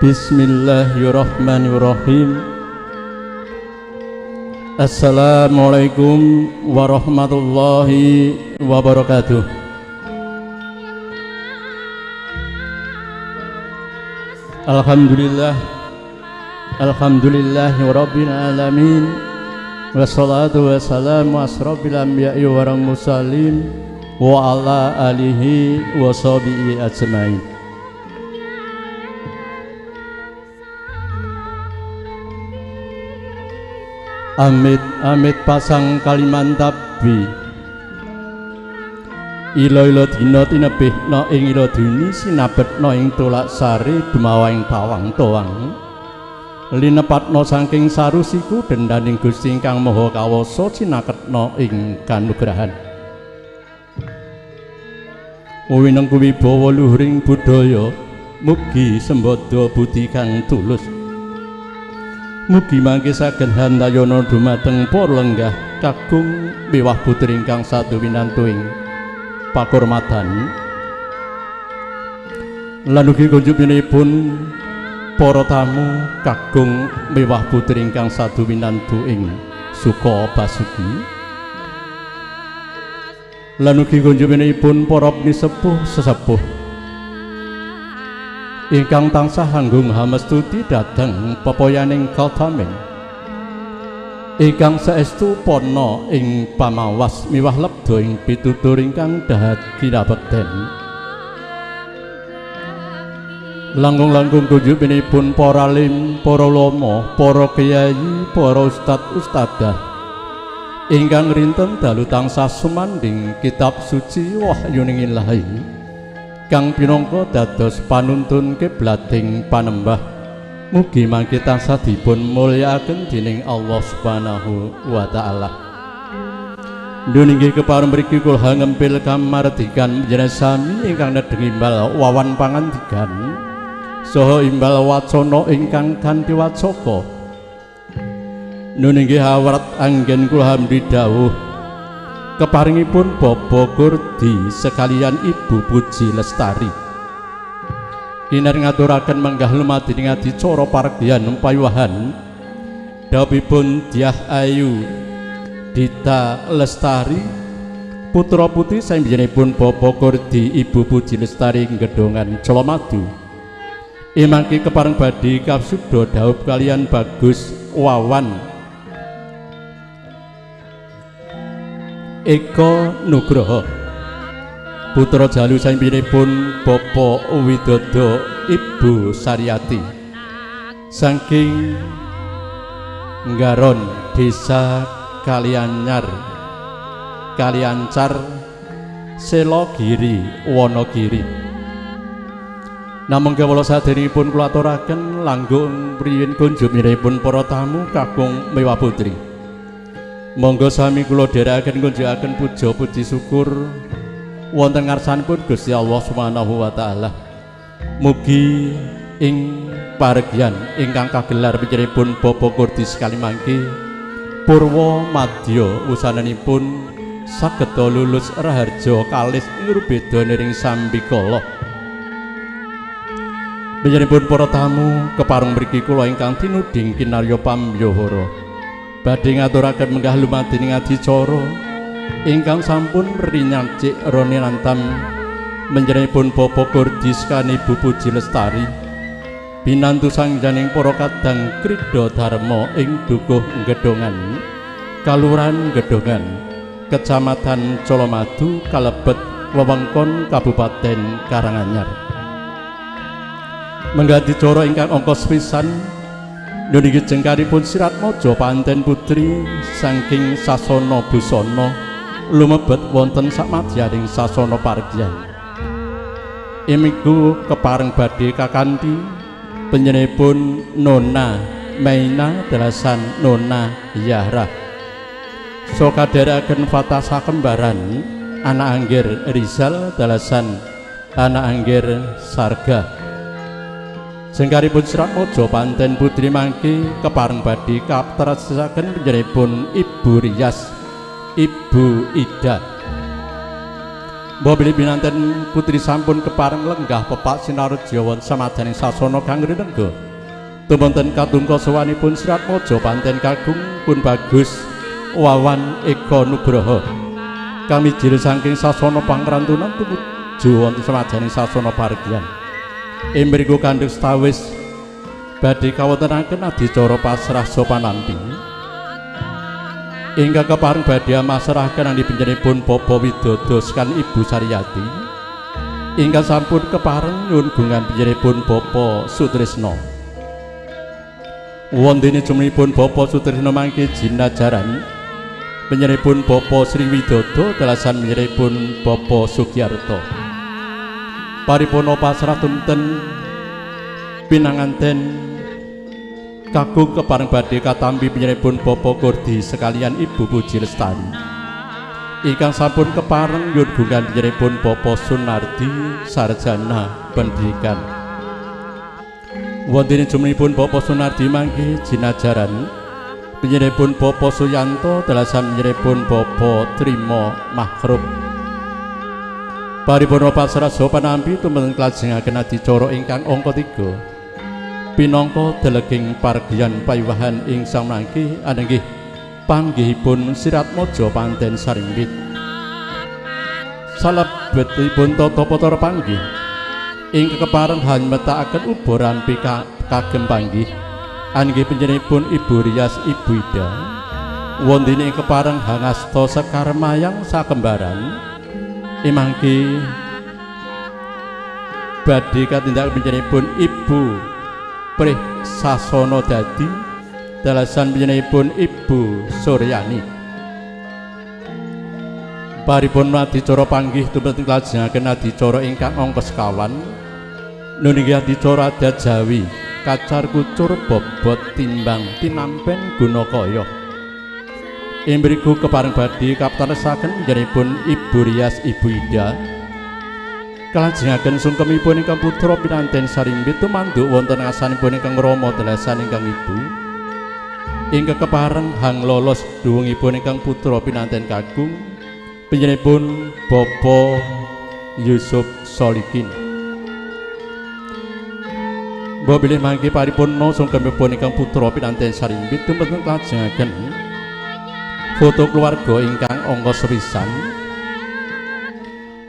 Bismillahirrahmanirrahim. Assalamualaikum warahmatullahi wabarakatuh. Alhamdulillah, alhamdulillahi rabbil alamin. Wassalatu wassalamu asrofil anbiya'i wal mursalin wa ala alihi wa sahbihi ajmain. Amit amit pasang Kalimantabi ilo-ilo dina tinebihna ing ila duni sinabetna ing tolak sari dumawang tawang towang linepatna saking sarusiku dendaning Gusti ingkang Maha Kawasa cinaketna ing kanugrahan. Winengku wibawa luhuring budaya mugi sembada budi kang tulus. Mugi mangke saged handayana dumateng para lenggah kakung miwah putri ingkang satu winantu ing pakurmatan. Lan ugi kunjupinipun para tamu kakung miwah putri ingkang satu winantu ing suka basuki. Lan ugi kunjupinipun para pinisepuh sesepuh ingkang tansah anggung hamestuti dhateng pepoyaning kaltamen ingkang saestu pana ing pamawas miwah lebda ing pitutur ingkang dahat kinabekten. Langkung-langkung kunjupinipun para alim, para ulama, para kyai, para ustad ustadzah ingkang rinten dalu tansah sumandhing kitab suci wahyuning Ilahi kang pinangka dados panuntun kiblating panembah. Mugi mangke tansah dipun mulyakaken dening Allah Subhanahu wa taala. Ndun inggih kepareng mriki kula ngempil kamardikan panjenengan sami ingkang nedheng imbal wawan pangandikan saha imbal wacana ingkang kanthi wacaka. Ndun inggih awrat anggen kula hamdi dawuh keparingipun Bapak Kurdi sekalian Ibu Puji Lestari kinar ngaturaken menggah lumadi ing adicara paregyan payuwahan dhawuhipun Dyah Ayu Dita Lestari putra putri sampinipun Bapak Kurdi Ibu Puji Lestari Gedongan Colomadu. Imangke kepareng badhe kapsuda dhaup kalian Bagus Wawan Eko Nugroho putra jalu sampinipun Bapak Widodo Ibu Saryati saking Nggaron Desa Kalianyar Kaliancar Selogiri Wonogiri. Namung kawula saderengipun kula aturaken langkung priyin kunjunganipun para tamu kakung mewah putri. Monggo sami kula dherekaken kunjukaken puja puji syukur wonten ngarsanipun Gusti Allah Subhanahu wa taala. Mugi ing paregyan ingkang kagelar panjenenganipun Bapak Kurdi sekali mangke purwa madya wusananipun saged lulus raharja kalis ngrubeda niring sambikala. Panjenenganipun para tamu kepareng mriki kula ingkang tinuding kinarya pamyuhara badhe ngaturaken menggah lumadi ing adicara ingkang sampun rinyacik roninantam menjenenganipun Bapak Kurdi sekalian Ibu Puji Lestari binantu sangjaning para kadang krida dharma ing Dukuh Gedongan Kalurahan Gedongan Kecamatan Colomadu kalebet wewengkon Kabupaten Karanganyar. Menggah adicara ingkang angka sepisan niki jengkaripun Siratmaja panten putri saking sasana busana lumebet wonten samadyaning sasana paregyan. Imiku kepareng badhe kakanthi panjenenganipun Nona Maina dalasan Nona Yahra. Soka dherekaken Fatasa kembaran anak anggir Rizal dalasan anak anggir Sarga. Jengkaripun Siratmaja panten putri mangke kepareng badhe kapterasaken panjenenganipun Ibu Riyas, Ibu Ida. Mbok bilih pinanten putri sampun kepareng lenggah pepak sinareja wonten samajaning sasana kang rinengga. Tumunten katungka sowanipun Siratmaja panten kakung pun bagus Wawan Eka Nugroho. Kami jil saking sasana pangrantunan tumuju wonten samajaning sasana paregyan. Ing mriku kandhek sawis badhe kawontenaken adicara pasrah sopanampi. Ingkang kepareng badhe masrahaken panjenenganipun Bapak Widodo sekalian Ibu Saryati. Ingkang sampun kepareng nyuwun gungan panjenenganipun Bapak Sutrisno. Wondene jumlahipun Bapak Sutrisno mangke jinajaran panjenenganipun Bapak Sri Widodo telasan panjenenganipun Bapak Sugiarto. Paripurna pasrah tumten pinanganten kakung kepareng badhe katampi panjenenganipun Bapak Kurdi sekalian Ibu Puji Lestari. Ingkang sampun kepareng nyuwun gungan panjenenganipun Bapak Sunardi sarjana pendidikan. Wonten jumlahipun Bapak Sunardi mangke jinajaran panjenenganipun Bapak Suyanto telasan panjenenganipun Bapak Trimo Makhrub. Paripurna pasrah saha panampi tumunten klajengaken adicara ingkang angka 3. Pinangka deleging paregyan payiwahan ing samangke anenggih panggihipun Siratmaja panten Sarimbit. Salebetipun tata pacara panggih ing kepareng hanmetakaken uba rampi kagem panggih anggih panjenenganipun Ibu Rias Ibu Ida. Wondene ing kepareng hangasta sekar mayang sakembaran imangke badhe katindak panjenenganipun Ibu Prih Sasono Dadi dalasan panjenenganipun Ibu Suryani. Paripurna adicara panggih tumunten klajengaken adicara ingkang angka sekawan nuninggi adicara adat Jawi kacar kucur bobot timbang tinampen gunakaya. Ing mriku kepareng badhe kaptaresaken panjenenganipun Ibu Rias Ibu Ida. Kalajengaken sungkemipun ingkang putra pinanten Sarimbit tumanduk wonten ngasanipun ingkang rama delasan ingkang ibu. Ingkang kepareng hang lolos duwungipun ingkang putra pinanten kakung panjenenganipun Bapak Yusuf Solikin. Mbok bilih mangke paripurna sungkemipun ingkang putra pinanten Sarimbit tumunten kalajengaken foto keluarga ingkang angka sepisan.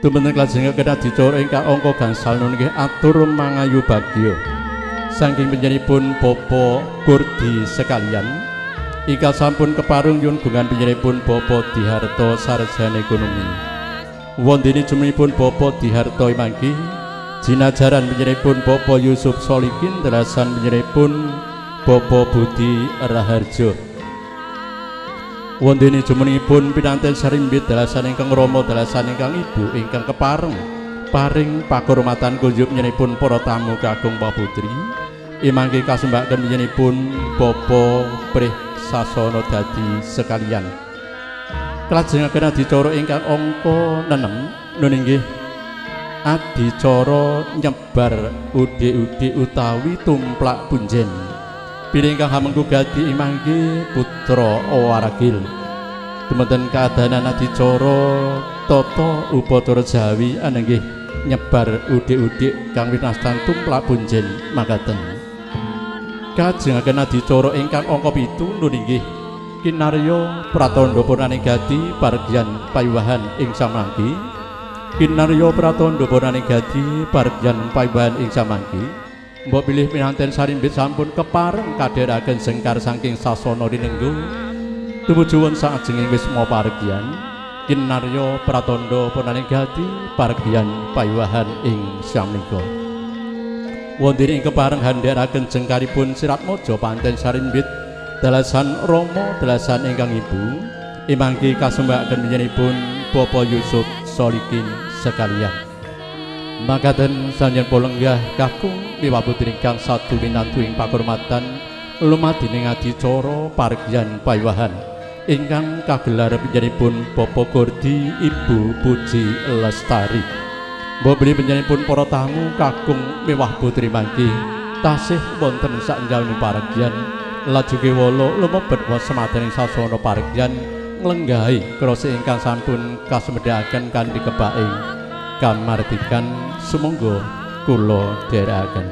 Tumunten klajengaken adicara ingkang angka gangsal nggih atur mangayu bagya saking panjenenganipun Bapak Kurdi sekalian ingkang sampun keparung nyuwun gungan panjenenganipun Bapak Diharto sarjana ekonomi. Wondene jumlahipun Bapak Diharto mangke jinajaran panjenenganipun Bapak Yusuf Solikin delasan panjenenganipun Bapak Budi Raharjo. Wondene jumenengipun pinanten Sarimbit dalasan ingkang rama dalasan ingkang ibu ingkang kepareng paring pakurmatan kunjuk panjenenganipun para tamu kakung putri imangke kasumbaken panjenenganipun Bapak Prih Sasono Dadi sekalian. Kalajengaken adicara ingkang angka 6 nuninggi adicara nyebar udhe-udhe utawi tumplak punjen. Pilih ingkang hamengku gadi imangke putra Waragil. Dumateng kaadanan adicara tata upacara Jawi anenggih nyebar udhik-udhik kang winastan tumplak punjen makaten. Kajengaken adicara ingkang angka 7 nuninggi kinarya pratandha purnaning gati paregyan payiwahan ing samangke. Kinarya pratandha purnaning gati paregyan payiwahan ing samangke. Mbok bilih pinanten Sarimbit sampun kepareng kadheraken jengkar saking sasana rinenggo tumuju wonten saajenging wisma paregyan kinarya pratandha purnaning gati paregyan payiwahan ing samengko. Wonten ing kepareng handharaken jengkaripun Siratmaja panten Sarimbit dalasan rama dalasan ingkang ibu imangke kasumbaken panjenenganipun Bapak Yusuf Solikin sekalian. Makaten sanjen polenggah kakung miwah putri ingkang satu winantu ing pakurmatan lumadi ning adicara paregyan payiwahan ingkang kagelar panjenenganipun Bapak Kurdi Ibu Puji Lestari. Mbok bilih panjenenganipun para tamu kakung miwah putri mangke tasih wonten sakjawani paregyan laju kewala lumebet wonten ing sasana paregyan nglenggahi krasa ingkang sampun kasumedhakaken kanthi kebaing kamardikan. Sumangga kula dherekaken.